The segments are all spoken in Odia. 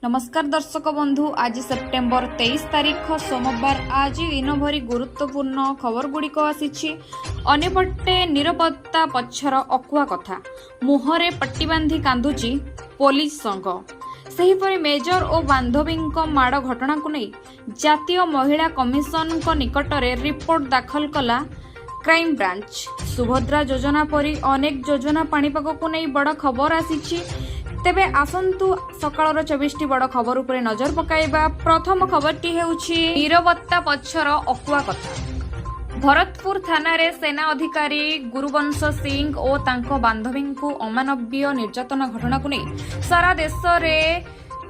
ନମସ୍କାର ଦର୍ଶକ ବନ୍ଧୁ, ଆଜି ସେପ୍ଟେମ୍ବର 23 ତାରିଖ, ସୋମବାର। ଆଜି ଦିନଭରି ଗୁରୁତ୍ୱପୂର୍ଣ୍ଣ ଖବରଗୁଡ଼ିକ ଆସିଛି। ଅନ୍ୟପଟେ ନିରାପତ୍ତା ପଛର ଅକୁହା କଥା, ମୁହଁରେ ପଟ୍ଟି ବାନ୍ଧି କାନ୍ଦୁଛି ପୋଲିସ ସଂଘ। ସେହିପରି ମେଜର ଓ ବାନ୍ଧବୀଙ୍କ ମାଡ଼ ଘଟଣାକୁ ନେଇ ଜାତୀୟ ମହିଳା କମିଶନଙ୍କ ନିକଟରେ ରିପୋର୍ଟ ଦାଖଲ କଲା କ୍ରାଇମବ୍ରାଞ୍ଚ। ସୁଭଦ୍ରା ଯୋଜନା ପରି ଅନେକ ଯୋଜନା ପାଣିପାଗକୁ ନେଇ ବଡ଼ ଖବର ଆସିଛି। ତେବେ ଆସନ୍ତୁ, ସକାଳର 24ଟି ବଡ଼ ଖବର ଉପରେ ନଜର ପକାଇବା। ପ୍ରଥମ ଖବରଟି ହେଉଛି ନିରବତା ପଛର ଅକୁହା କଥା। ଭରତପୁର ଥାନାରେ ସେନା ଅଧିକାରୀ ଗୁରୁବଂଶ ସିଂ ଓ ତାଙ୍କ ବାନ୍ଧବୀଙ୍କୁ ଅମାନବୀୟ ନିର୍ଯାତନା ଘଟଣାକୁ ନେଇ ସାରା ଦେଶରେ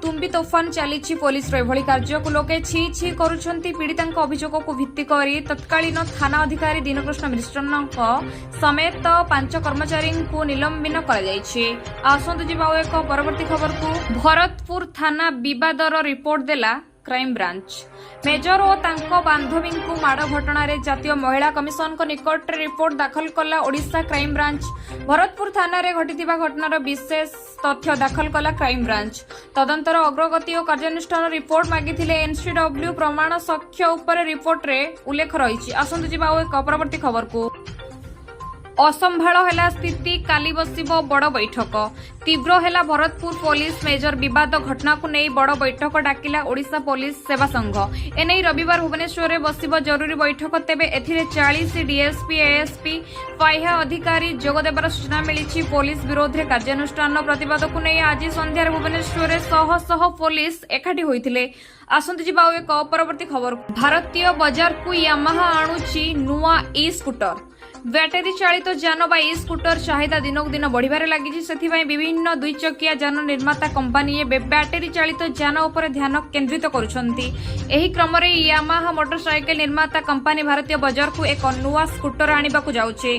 ତୁମ୍ବି ତୋଫାନ ଚାଲିଛି। ପୋଲିସର ଏଭଳି କାର୍ଯ୍ୟକୁ ଲୋକେ ଛି ଛି କରୁଛନ୍ତି। ପୀଡ଼ିତାଙ୍କ ଅଭିଯୋଗକୁ ଭିତ୍ତି କରି ତତ୍କାଳୀନ ଥାନା ଅଧିକାରୀ ଦୀନକୃଷ୍ଣ ମିଶ୍ରଙ୍କ ସମେତ ପାଞ୍ଚ କର୍ମଚାରୀଙ୍କୁ ନିଲମ୍ବିତ କରାଯାଇଛି। ଆସନ୍ତୁ ଯିବା ଆଉ ଏକ ପରବର୍ତ୍ତୀ ଖବରକୁ। ଭରତପୁର ଥାନା ବିବାଦର ରିପୋର୍ଟ ଦେଲା କ୍ରାଇମବ୍ରାଞ୍ଚ। ମେଜର ଓ ତାଙ୍କ ବାନ୍ଧବୀଙ୍କୁ ମାଡ଼ ଘଟଣାରେ ଜାତୀୟ ମହିଳା କମିଶନଙ୍କ ନିକଟରେ ରିପୋର୍ଟ ଦାଖଲ କଲା ଓଡ଼ିଶା କ୍ରାଇମବ୍ରାଞ୍ଚ। ଭରତପୁର ଥାନାରେ ଘଟିଥିବା ଘଟଣାର ବିଶେଷ ତଥ୍ୟ ଦାଖଲ କଲା କ୍ରାଇମବ୍ରାଞ୍ଚ। ତଦନ୍ତର ଅଗ୍ରଗତି ଓ କାର୍ଯ୍ୟାନୁଷ୍ଠାନ ରିପୋର୍ଟ ମାଗିଥିଲେ ଏନସିଡବ୍ଲ୍ୟୁ। ପ୍ରମାଣ ସାକ୍ଷ୍ୟ ଉପରେ ରିପୋର୍ଟରେ ଉଲ୍ଲେଖ ରହିଛି। ଆସନ୍ତୁ ଯିବା ଆଉ ଏକ ପରବର୍ତ୍ତୀ ଖବରକୁ। ଅସମ୍ଭାଳ ହେଲା ସ୍ଥିତି, କାଲି ବସିବ ବଡ଼ ବୈଠକ। ତୀବ୍ର ହେଲା ଭରତପୁର ପୋଲିସ ମେଜର ବିବାଦ ଘଟଣାକୁ ନେଇ ବଡ଼ ବୈଠକ ଡାକିଲା ଓଡ଼ିଶା ପୋଲିସ ସେବା ସଂଘ। ଏନେଇ ରବିବାର ଭୁବନେଶ୍ୱରରେ ବସିବ ଜରୁରୀ ବୈଠକ। ତେବେ ଏଥିରେ 40 ଡିଏସ୍ପି, ଏଏସ୍ପି, ପାହ୍ୟା ଅଧିକାରୀ ଯୋଗ ଦେବାର ସୂଚନା ମିଳିଛି। ପୋଲିସ ବିରୋଧରେ କାର୍ଯ୍ୟାନୁଷ୍ଠାନ ପ୍ରତିବାଦକୁ ନେଇ ଆଜି ସନ୍ଧ୍ୟାରେ ଭୁବନେଶ୍ୱରରେ ଶହ ଶହ ପୋଲିସ ଏକାଠି ହୋଇଥିଲେ। ଆସନ୍ତୁ ଯିବା ଆଉ ଏକ ପରବର୍ତ୍ତୀ ଖବର। ଭାରତୀୟ ବଜାରକୁ ୟାମାହା ଆଣୁଛି ନୂଆ ଇ ସ୍କୁଟର। ବ୍ୟାଟେରୀ ଚାଳିତ ଯାନ ବା ଇ ସ୍କୁଟର ଚାହିଦା ଦିନକୁ ଦିନ ବଢ଼ିବାରେ ଲାଗିଛି। ସେଥିପାଇଁ ବିଭିନ୍ନ ଦୁଇଚକିଆ ଯାନ ନିର୍ମାତା କମ୍ପାନୀ ଏବେ ବ୍ୟାଟେରୀ ଚାଳିତ ଯାନ ଉପରେ ଧ୍ୟାନ କେନ୍ଦ୍ରିତ କରୁଛନ୍ତି। ଏହି କ୍ରମରେ ୟାମାହା ମୋଟରସାଇକେଲ ନିର୍ମାତା କମ୍ପାନୀ ଭାରତୀୟ ବଜାରକୁ ଏକ ନୂଆ ସ୍କୁଟର ଆଣିବାକୁ ଯାଉଛି।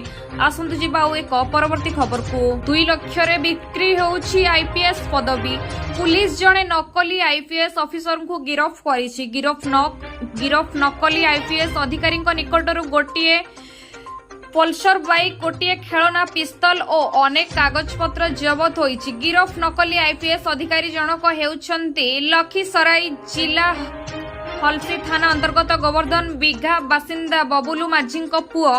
ଆସନ୍ତୁ ଯିବା ଆଉ ଏକ ପରବର୍ତ୍ତୀ ଖବରକୁ। 2 ଲକ୍ଷରେ ବିକ୍ରି ହେଉଛି ଆଇପିଏସ୍ ପଦବୀ। ପୁଲିସ ଜଣେ ନକଲି ଆଇପିଏସ୍ ଅଫିସରଙ୍କୁ ଗିରଫ କରିଛି। ଗିରଫ ନକଲି ଆଇପିଏସ୍ ଅଧିକାରୀଙ୍କ ନିକଟରୁ ଗୋଟିଏ ପଲସର ବାଇକ୍, ଗୋଟିଏ ଖେଳନା ପିସ୍ତଲ ଓ ଅନେକ କାଗଜପତ୍ର ଜବତ ହୋଇଛି। ଗିରଫ ନକଲି ଆଇପିଏସ୍ ଅଧିକାରୀ ଜଣକ ହେଉଛନ୍ତି ଲଖିସରାଇ ଜିଲ୍ଲା ହଲସି ଥାନା ଅନ୍ତର୍ଗତ ଗୋବର୍ଦ୍ଧନ ବିଘା ବାସିନ୍ଦା ବବୁଲୁ ମାଝୀଙ୍କ ପୁଅ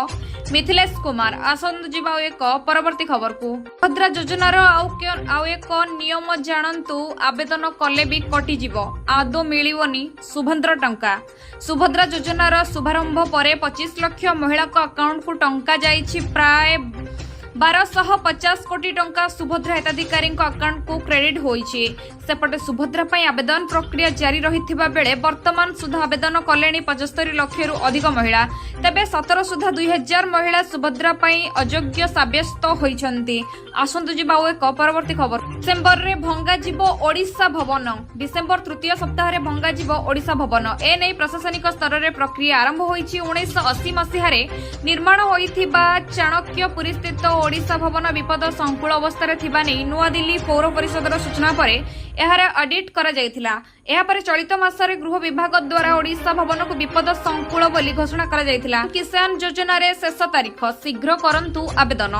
ମିଥିଲେଶ କୁମାର। ଆସନ୍ତୁ ଯିବା ଆଉ ଏକ ପରବର୍ତ୍ତୀ ଖବରକୁ। ସୁଭଦ୍ରା ଯୋଜନାର ଆଉ ଏକ ନିୟମ ଜାଣନ୍ତୁ। ଆବେଦନ କଲେ ବି କଟିଯିବ, ଆଦୌ ମିଳିବନି ସୁଭଦ୍ରା ଟଙ୍କା। ସୁଭଦ୍ରା ଯୋଜନାର ଶୁଭାରମ୍ଭ ପରେ 25 ଲକ୍ଷ ମହିଳାଙ୍କ ଆକାଉଣ୍ଟକୁ ଟଙ୍କା ଯାଇଛି। ପ୍ରାୟ 1250 କୋଟି ଟଙ୍କା ସୁଭଦ୍ରା ହିତାଧିକାରୀଙ୍କ ଆକାଉଣ୍ଟକୁ କ୍ରେଡିଟ୍ ହୋଇଛି। ସେପଟେ ସୁଭଦ୍ରା ପାଇଁ ଆବେଦନ ପ୍ରକ୍ରିୟା ଜାରି ରହିଥିବା ବେଳେ ବର୍ତ୍ତମାନ ସୁଦ୍ଧା ଆବେଦନ କଲେଣି 75 ଲକ୍ଷରୁ ଅଧିକ ମହିଳା। ତେବେ 17 ସୁଦ୍ଧା 2000 ମହିଳା ସୁଭଦ୍ରା ପାଇଁ ଅଯୋଗ୍ୟ ସାବ୍ୟସ୍ତ ହୋଇଛନ୍ତି। ଆସନ୍ତୁ ଯିବା ଆଉ ଏକ ପରବର୍ତ୍ତୀ ଖବର। ଡିସେମ୍ବରରେ ଭଙ୍ଗାଯିବ ଓଡ଼ିଶା ଭବନ। ଡିସେମ୍ବର ତୃତୀୟ ସପ୍ତାହରେ ଭଙ୍ଗାଯିବ ଓଡ଼ିଶା ଭବନ। ଏ ନେଇ ପ୍ରଶାସନିକ ସ୍ତରରେ ପ୍ରକ୍ରିୟା ଆରମ୍ଭ ହୋଇଛି। 1980 ମସିହାରେ ନିର୍ମାଣ ହୋଇଥିବା ଚାଣକ୍ୟପୁରୀସ୍ଥିତ ଓଡ଼ିଶା ଭବନ ବିପଦ ସଂକୁଳ ଅବସ୍ଥାରେ ଥିବା ନେଇ ନୂଆଦିଲ୍ଲୀ ପୌର ପରିଷଦର ସୂଚନା ପରେ ଏହାର ଅଡିଟ୍ କରାଯାଇଥିଲା। ଏହାପରେ ଚଳିତ ମାସରେ ଗୃହ ବିଭାଗ ଦ୍ୱାରା ଓଡ଼ିଶା ଭବନକୁ ବିପଦ ସଂକୁଳ ବୋଲି ଘୋଷଣା କରାଯାଇଥିଲା। କିଷାନ ଯୋଜନାରେ ଶେଷ ତାରିଖ, ଶୀଘ୍ର କରନ୍ତୁ ଆବେଦନ।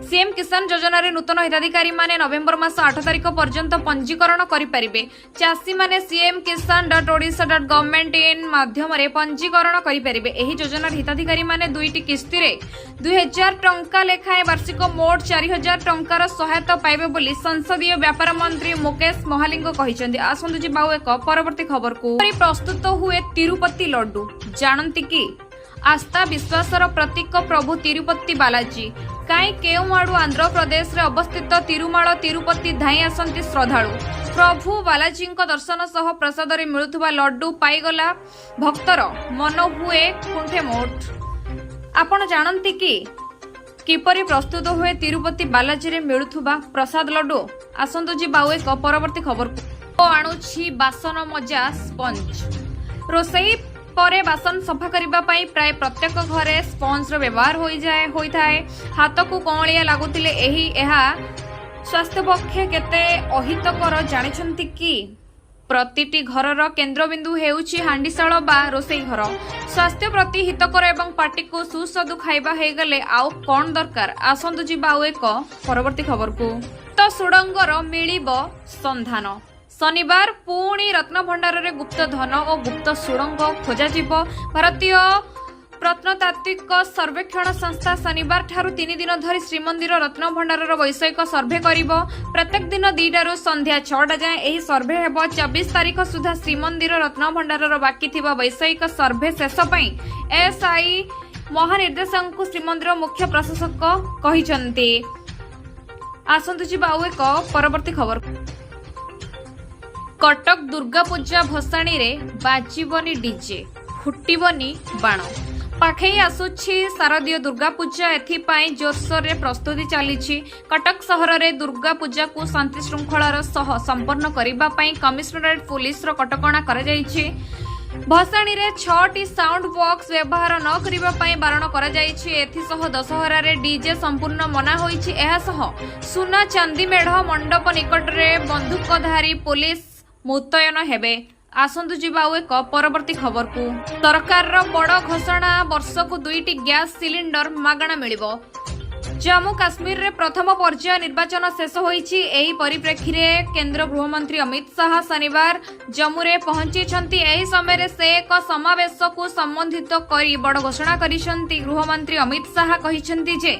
ସିଏମ୍ କିଷାନ ଯୋଜନାରେ ନୂତନ ହିତାଧିକାରୀମାନେ ନଭେମ୍ବର ମାସ 8 ତାରିଖ ପର୍ଯ୍ୟନ୍ତ ପଞ୍ଜୀକରଣ କରିପାରିବେ। ଚାଷୀମାନେ cmkisan.odisha.government in ମାଧ୍ୟମରେ ପଞ୍ଜୀକରଣ କରିପାରିବେ। ଏହି ଯୋଜନାର ହିତାଧିକାରୀମାନେ ଦୁଇଟି କିସ୍ତିରେ 2000 ଟଙ୍କା ଲେଖାଏଁ ବାର୍ଷିକ ମୋଟ 4000 ଟଙ୍କାର ସହାୟତା ପାଇବେ ବୋଲି ସଂସଦୀୟ ବ୍ୟାପାର ମନ୍ତ୍ରୀ ମୁକେଶ ମହାଲିଙ୍ଗ କହିଛନ୍ତି। ଆସନ୍ତୁ ଯିବା ଆଉ ଏକ ପରବର୍ତ୍ତୀ ଖବରକୁ। କିପରି ପ୍ରସ୍ତୁତ ହୁଏ ତିରୁପତି ଲଡୁ, ଜାଣନ୍ତି କି? ଆସ୍ଥା ବିଶ୍ୱାସର ପ୍ରତୀକ ପ୍ରଭୁ ତିରୁପତି ବାଲାଜୀ। କାହିଁ କେଉଁ ଆଡୁ ଆନ୍ଧ୍ରପ୍ରଦେଶରେ ଅବସ୍ଥିତ ତିରୁମାଳ ତିରୁପତି ଧାଇଁ ଆସନ୍ତି ଶ୍ରଦ୍ଧାଳୁ। ପ୍ରଭୁ ବାଲାଜୀଙ୍କ ଦର୍ଶନ ସହ ପ୍ରସାଦରେ ମିଳୁଥିବା ଲଡୁ ପାଇଗଲା ଭକ୍ତର ମନ ହୁଏ କୁଣ୍ଠେ ମୋଟ। ଆପଣ ଜାଣନ୍ତି କି, କିପରି ପ୍ରସ୍ତୁତ ହୁଏ ତିରୁପତି ବାଲାଜୀରେ ମିଳୁଥିବା ପ୍ରସାଦ ଲଡୁ? ଆସନ୍ତୁ ଯିବା ଆଉ ଏକ ପରବର୍ତ୍ତୀ ଖବରକୁ। ଆଣୁଛି ବାସନ ମଜା ସ୍ପଞ୍ଜ। ରୋଷେଇ ପରେ ବାସନ ସଫା କରିବା ପାଇଁ ପ୍ରାୟ ପ୍ରତ୍ୟେକ ଘରେ ସ୍ପଞ୍ଜର ବ୍ୟବହାର ହୋଇଥାଏ। ହାତକୁ କଅଁଳିଆ ଲାଗୁଥିଲେ ଏହା ସ୍ୱାସ୍ଥ୍ୟ ପକ୍ଷେ କେତେ ଅହିତକର, ଜାଣିଛନ୍ତି କି? ପ୍ରତିଟି ଘରର କେନ୍ଦ୍ରବିନ୍ଦୁ ହେଉଛି ହାଣ୍ଡିଶାଳ ବା ରୋଷେଇ ଘର। ସ୍ୱାସ୍ଥ୍ୟ ପ୍ରତି ହିତକର ଏବଂ ପାଟିକୁ ସୁସ୍ୱାଦୁ ଖାଇବା ହେଇଗଲେ ଆଉ କଣ ଦରକାର? ଆସନ୍ତୁ ଯିବା ଆଉ ଏକ ପରବର୍ତ୍ତୀ ଖବରକୁ। ତ ସୁଡ଼ଙ୍ଗର ମିଳିବ ସନ୍ଧାନ। ଶନିବାର ପୁଣି ରତ୍ନଭଣ୍ଡାରରେ ଗୁପ୍ତ ଧନ ଓ ଗୁପ୍ତ ସୁଡ଼ଙ୍ଗ ଖୋଜାଯିବ। ଭାରତୀୟ ପ୍ରତ୍ନତାତ୍ତ୍ୱିକ ସର୍ବେକ୍ଷଣ ସଂସ୍ଥା ଶନିବାର ଠାରୁ 3 ଦିନ ଧରି ଶ୍ରୀମନ୍ଦିର ରତ୍ନଭଣ୍ଡାରର ବୈଷୟିକ ସର୍ଭେ କରିବ। ପ୍ରତ୍ୟେକ ଦିନ 2ଟାରୁ ସନ୍ଧ୍ୟା 6ଟା ଯାଏଁ ଏହି ସର୍ଭେ ହେବ। 24 ତାରିଖ ସୁଦ୍ଧା ଶ୍ରୀମନ୍ଦିର ରତ୍ନଭଣ୍ଡାରର ବାକି ଥିବା ବୈଷୟିକ ସର୍ଭେ ଶେଷ ପାଇଁ ଏଏସ୍ଆଇ ମହାନିର୍ଦ୍ଦେଶକଙ୍କୁ ଶ୍ରୀମନ୍ଦିର ମୁଖ୍ୟ ପ୍ରଶାସକ କହିଛନ୍ତି। ଆସନ୍ତୁ ଯିବା ଆଉ ଏକ ପରବର୍ତ୍ତୀ ଖବର। କଟକ ଦୁର୍ଗାପୂଜା ଭସାଣିରେ ବାଜିବନି ଡିଜେ, ଫୁଟିବନି ବାଣ। ପାଖେଇ ଆସୁଛି ଶାରଦୀୟ ଦୁର୍ଗାପୂଜା। ଏଥିପାଇଁ ଜୋରସୋରରେ ପ୍ରସ୍ତୁତି ଚାଲିଛି। କଟକ ସହରରେ ଦୁର୍ଗାପୂଜାକୁ ଶାନ୍ତିଶୃଙ୍ଖଳାର ସହ ସମ୍ପନ୍ନ କରିବା ପାଇଁ କମିଶନରେଟ୍ ପୋଲିସର କଟକଣା କରାଯାଇଛି। ଭସାଣିରେ ଛଅଟି ସାଉଣ୍ଡ ବକ୍ସ ବ୍ୟବହାର ନ କରିବା ପାଇଁ ବାରଣ କରାଯାଇଛି। ଏଥିସହ ଦଶହରାରେ ଡିଜେ ସମ୍ପୂର୍ଣ୍ଣ ମନା ହୋଇଛି। ଏହାସହ ସୁନା ଚାନ୍ଦି ମେଢ଼ ମଣ୍ଡପ ନିକଟରେ ବନ୍ଧୁକଧାରୀ ପୋଲିସ ମୁତୟନ ହେବେ। ଆସନ୍ତୁ ଯିବା ଆଉ ଏକ ପରବର୍ତ୍ତୀ ଖବରକୁ। ସରକାରର ବଡ଼ ଘୋଷଣା, ବର୍ଷକୁ ଦୁଇଟି ଗ୍ୟାସ୍ ସିଲିଣ୍ଡର ମାଗଣା ମିଳିବ। ଜାମ୍ମୁ କାଶ୍ମୀରରେ ପ୍ରଥମ ପର୍ଯ୍ୟାୟ ନିର୍ବାଚନ ଶେଷ ହୋଇଛି। ଏହି ପରିପ୍ରେକ୍ଷୀରେ କେନ୍ଦ୍ର ଗୃହମନ୍ତ୍ରୀ ଅମିତ ଶାହା ଶନିବାର ଜମ୍ମୁରେ ପହଞ୍ଚିଛନ୍ତି। ଏହି ସମୟରେ ସେ ଏକ ସମାବେଶକୁ ସମ୍ବୋଧିତ କରି ବଡ଼ ଘୋଷଣା କରିଛନ୍ତି। ଗୃହମନ୍ତ୍ରୀ ଅମିତ ଶାହା କହିଛନ୍ତି ଯେ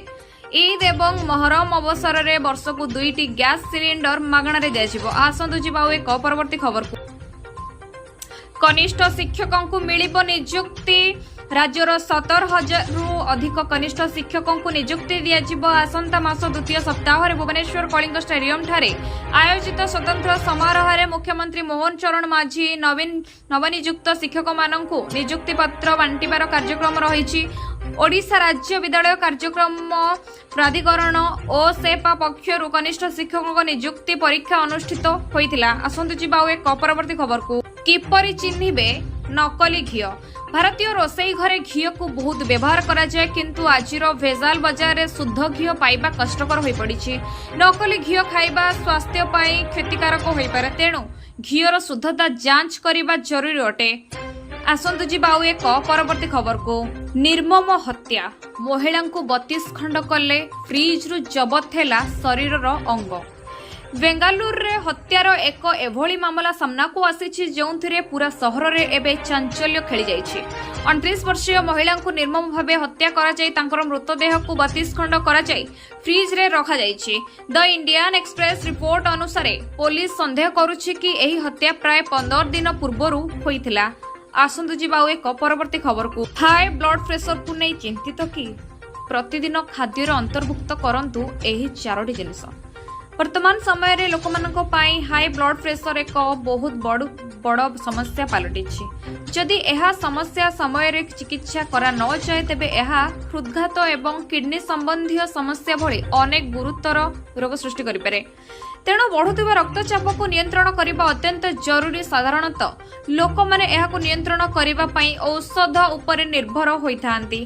ଇଦ୍ ଏବଂ ମହରମ ଅବସରରେ ବର୍ଷକୁ ଦୁଇଟି ଗ୍ୟାସ୍ ସିଲିଣ୍ଡର ମାଗଣାରେ ଦିଆଯିବ। ଆସନ୍ତୁ ଯିବା ଆଉ ଏକ ପରବର୍ତ୍ତୀ ଖବରକୁ। କନିଷ୍ଠ ଶିକ୍ଷକଙ୍କୁ ମିଳିବ ନିଯୁକ୍ତି। ରାଜ୍ୟର 17,000ରୁ ଅଧିକ କନିଷ୍ଠ ଶିକ୍ଷକଙ୍କୁ ନିଯୁକ୍ତି ଦିଆଯିବ। ଆସନ୍ତା ମାସ ଦ୍ୱିତୀୟ ସପ୍ତାହରେ ଭୁବନେଶ୍ୱର କଳିଙ୍ଗ ଷ୍ଟାଡିୟମଠାରେ ଆୟୋଜିତ ସ୍ୱତନ୍ତ୍ର ସମାରୋହରେ ମୁଖ୍ୟମନ୍ତ୍ରୀ ମୋହନ ଚରଣ ମାଝୀ ନବୀନ ନବନିଯୁକ୍ତ ଶିକ୍ଷକମାନଙ୍କୁ ନିଯୁକ୍ତି ପତ୍ର ବାଣ୍ଟିବାର କାର୍ଯ୍ୟକ୍ରମ ରହିଛି। ଓଡ଼ିଶା ରାଜ୍ୟ ବିଦ୍ୟାଳୟ କାର୍ଯ୍ୟକ୍ରମ ପ୍ରାଧିକରଣ ଓସେପା ପକ୍ଷରୁ କନିଷ୍ଠ ଶିକ୍ଷକଙ୍କ ନିଯୁକ୍ତି ପରୀକ୍ଷା ଅନୁଷ୍ଠିତ ହୋଇଥିଲା। ଆସନ୍ତୁ ଯିବା ଆଉ ଏକ ପରବର୍ତ୍ତୀ ଖବରକୁ। କିପରି ଚିହ୍ନିବେ ନକଲି ଘିଅ? ଭାରତୀୟ ରୋଷେଇ ଘରେ ଘିଅକୁ ବହୁତ ବ୍ୟବହାର କରାଯାଏ, କିନ୍ତୁ ଆଜିର ଭେଜାଲ ବଜାରରେ ଶୁଦ୍ଧ ଘିଅ ପାଇବା କଷ୍ଟକର ହୋଇପଡ଼ିଛି। ନକଲି ଘିଅ ଖାଇବା ସ୍ୱାସ୍ଥ୍ୟ ପାଇଁ କ୍ଷତିକାରକ ହୋଇପାରେ। ତେଣୁ ଘିଅର ଶୁଦ୍ଧତା ଯାଞ୍ଚ କରିବା ଜରୁରୀ ଅଟେ। ଆସନ୍ତୁ ଯିବା ଆଉ ଏକ ପରବର୍ତ୍ତୀ ଖବରକୁ। ନିର୍ମମ ହତ୍ୟା, ମହିଳାଙ୍କୁ 32 ଖଣ୍ଡ କଲେ, ଫ୍ରିଜ୍ରୁ ଜବତ ହେଲା ଶରୀରର ଅଙ୍ଗ। ବେଙ୍ଗାଲୁରୁରେ ହତ୍ୟାର ଏକ ଏଭଳି ମାମଲା ସାମ୍ନାକୁ ଆସିଛି, ଯେଉଁଥିରେ ପୁରା ସହରରେ ଏବେ ଚାଞ୍ଚଲ୍ୟ ଖେଳିଯାଇଛି। 29 ବର୍ଷୀୟ ମହିଳାଙ୍କୁ ନିର୍ମମ ଭାବେ ହତ୍ୟା କରାଯାଇ ତାଙ୍କର ମୃତଦେହକୁ 32 ଖଣ୍ଡ କରାଯାଇ ଫ୍ରିଜ୍ରେ ରଖାଯାଇଛି। ଦ ଇଣ୍ଡିଆନ୍ ଏକ୍ସପ୍ରେସ ରିପୋର୍ଟ ଅନୁସାରେ ପୋଲିସ ସନ୍ଦେହ କରୁଛି କି ଏହି ହତ୍ୟା ପ୍ରାୟ 15 ଦିନ ପୂର୍ବରୁ ହୋଇଥିଲା। ଆସନ୍ତୁ ଯିବା ଆଉ ଏକ ପରବର୍ତ୍ତୀ ଖବରକୁ। ହାଇ ବ୍ଲଡ ପ୍ରେସରକୁ ନେଇ ଚିନ୍ତିତ କି? ପ୍ରତିଦିନ ଖାଦ୍ୟରେ ଅନ୍ତର୍ଭୁକ୍ତ କରନ୍ତୁ ଏହି ଚାରୋଟି ଜିନିଷ। ବର୍ତ୍ତମାନ ସମୟରେ ଲୋକମାନଙ୍କ ପାଇଁ ହାଇ ବ୍ଲଡ ପ୍ରେସର ଏକ ବହୁତ ବଡ଼ ବଡ଼ ସମସ୍ୟା ପାଲଟିଛି। ଯଦି ଏହା ସମସ୍ୟା ସମୟରେ ଚିକିତ୍ସା କରା ନଯାଏ, ତେବେ ଏହା ହୃଦଘାତ ଏବଂ କିଡନୀ ସମ୍ବନ୍ଧୀୟ ସମସ୍ୟା ଭଳି ଅନେକ ଗୁରୁତର ରୋଗ ସୃଷ୍ଟି କରିପାରେ। ତେଣୁ ବଢୁଥିବା ରକ୍ତଚାପକୁ ନିୟନ୍ତ୍ରଣ କରିବା ଅତ୍ୟନ୍ତ ଜରୁରୀ। ସାଧାରଣତଃ ଲୋକମାନେ ଏହାକୁ ନିୟନ୍ତ୍ରଣ କରିବା ପାଇଁ ଔଷଧ ଉପରେ ନିର୍ଭର ହୋଇଥାନ୍ତି।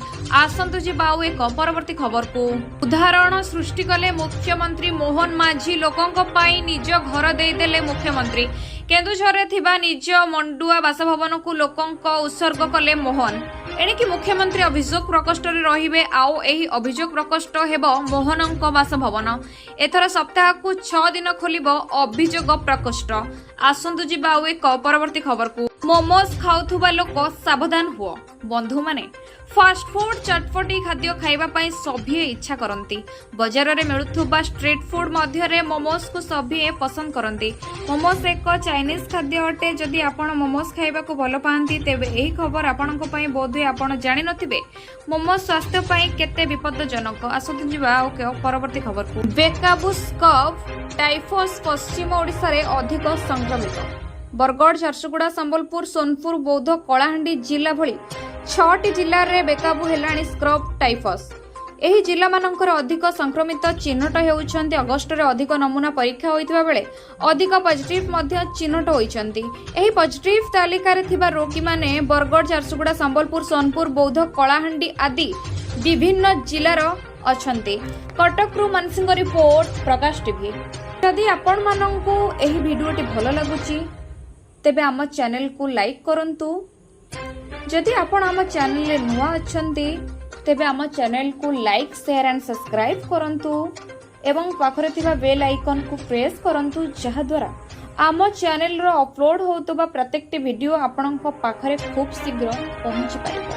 ଆସନ୍ତୁ ଯିବା ଆଉ ଏକ ପରବର୍ତ୍ତୀ ଖବରକୁ। ଉଦାହରଣ ସୃଷ୍ଟି କଲେ ମୁଖ୍ୟମନ୍ତ୍ରୀ ମୋହନ ମାଝୀ। ଲୋକଙ୍କ ପାଇଁ ନିଜ ଘର ଦେଇଦେଲେ ମୁଖ୍ୟମନ୍ତ୍ରୀ। କେନ୍ଦୁଝରରେ ଥିବା ନିଜ ମଣ୍ଡୁଆ ବାସଭବନକୁ ଲୋକଙ୍କ ଉତ୍ସର୍ଗ କଲେ ମୋହନ। ଏଣିକି ମୁଖ୍ୟମନ୍ତ୍ରୀ ଅଭିଯୋଗ ପ୍ରକୋଷ୍ଠରେ ରହିବେ, ଆଉ ଏହି ଅଭିଯୋଗ ପ୍ରକୋଷ୍ଠ ହେବ ମୋହନଙ୍କ ବାସଭବନ। ଏଥର ସପ୍ତାହକୁ 6 ଦିନ ଖୋଲିବ ଅଭିଯୋଗ ପ୍ରକୋଷ୍ଠ। ଆସନ୍ତୁ ଯିବା ଆଉ ଏକ ପରବର୍ତ୍ତୀ ଖବରକୁ। ମୋମୋଜ ଖାଉଥିବା ଲୋକ ସାବଧାନ ହୁଅ। ବନ୍ଧୁମାନେ, ଫାଷ୍ଟଫୁଡ୍ ଚଟପଟି ଖାଦ୍ୟ ଖାଇବା ପାଇଁ ସଭିଏଁ ଇଚ୍ଛା କରନ୍ତି। ବଜାରରେ ମିଳୁଥିବା ଷ୍ଟ୍ରିଟ୍ ଫୁଡ୍ ମଧ୍ୟରେ ମୋମୋଜକୁ ସଭିଏଁ ପସନ୍ଦ କରନ୍ତି। ମୋମୋଜ ଏକ ଚାଇନିଜ ଖାଦ୍ୟ ଅଟେ। ଯଦି ଆପଣ ମୋମୋଜ ଖାଇବାକୁ ଭଲ ପାଆନ୍ତି, ତେବେ ଏହି ଖବର ଆପଣଙ୍କ ପାଇଁ। ବୋଧହୁଏ ଆପଣ ଜାଣିନଥିବେ ମୋମୋଜ ସ୍ୱାସ୍ଥ୍ୟ ପାଇଁ କେତେ ବିପଦଜନକ। ଆସନ୍ତୁ ଯିବା ଆଉ ପରବର୍ତ୍ତୀ ଖବରକୁ। ବେକାବୁ ସ୍କ୍ରବ୍ ଟାଇଫସ୍, ପଶ୍ଚିମ ଓଡ଼ିଶାରେ ଅଧିକ ସଂକ୍ରମିତ। ବରଗଡ଼, ଝାରସୁଗୁଡ଼ା, ସମ୍ବଲପୁର, ସୋନପୁର, ବୌଦ୍ଧ, କଳାହାଣ୍ଡି ଜିଲ୍ଲା ଭଳି ଛଅଟି ଜିଲ୍ଲାରେ ବେକାବୁ ହେଲାଣି ସ୍କ୍ରବ୍ ଟାଇଫସ୍। ଏହି ଜିଲ୍ଲାମାନଙ୍କରେ ଅଧିକ ସଂକ୍ରମିତ ଚିହ୍ନଟ ହେଉଛନ୍ତି। ଅଗଷ୍ଟରେ ଅଧିକ ନମୁନା ପରୀକ୍ଷା ହୋଇଥିବା ବେଳେ ଅଧିକ ପଜିଟିଭ୍ ମଧ୍ୟ ଚିହ୍ନଟ ହୋଇଛନ୍ତି। ଏହି ପଜିଟିଭ୍ ତାଲିକାରେ ଥିବା ରୋଗୀମାନେ ବରଗଡ଼, ଝାରସୁଗୁଡ଼ା, ସମ୍ବଲପୁର, ସୋନପୁର, ବୌଦ୍ଧ, କଳାହାଣ୍ଡି ଆଦି ବିଭିନ୍ନ ଜିଲ୍ଲାର ଅଛନ୍ତି। କଟକରୁ ମାନସିଂହ ରିପୋର୍ଟ, ପ୍ରକାଶ ଟିଭି। ଯଦି ଆପଣମାନଙ୍କୁ ଏହି ଭିଡିଓଟି ଭଲ ଲାଗୁଛି, ତେବେ ଆମ ଚ୍ୟାନେଲକୁ ଲାଇକ୍ କରନ୍ତୁ। ଯଦି ଆପଣ ଆମ ଚ୍ୟାନେଲରେ ନୂଆ ଅଛନ୍ତି, ତେବେ ଆମ ଚ୍ୟାନେଲକୁ ଲାଇକ୍, ସେୟାର ଆଣ୍ଡ ସବସ୍କ୍ରାଇବ୍ କରନ୍ତୁ ଏବଂ ପାଖରେ ଥିବା ବେଲ୍ ଆଇକନ୍କୁ ପ୍ରେସ୍ କରନ୍ତୁ, ଯାହାଦ୍ୱାରା ଆମ ଚ୍ୟାନେଲର ଅପଲୋଡ ହେଉଥିବା ପ୍ରତ୍ୟେକଟି ଭିଡ଼ିଓ ଆପଣଙ୍କ ପାଖରେ ଖୁବ୍ ଶୀଘ୍ର ପହଞ୍ଚି ପାରିବ।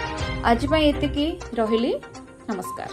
ଆଜି ପାଇଁ ଏତିକି ରହିଲି, ନମସ୍କାର।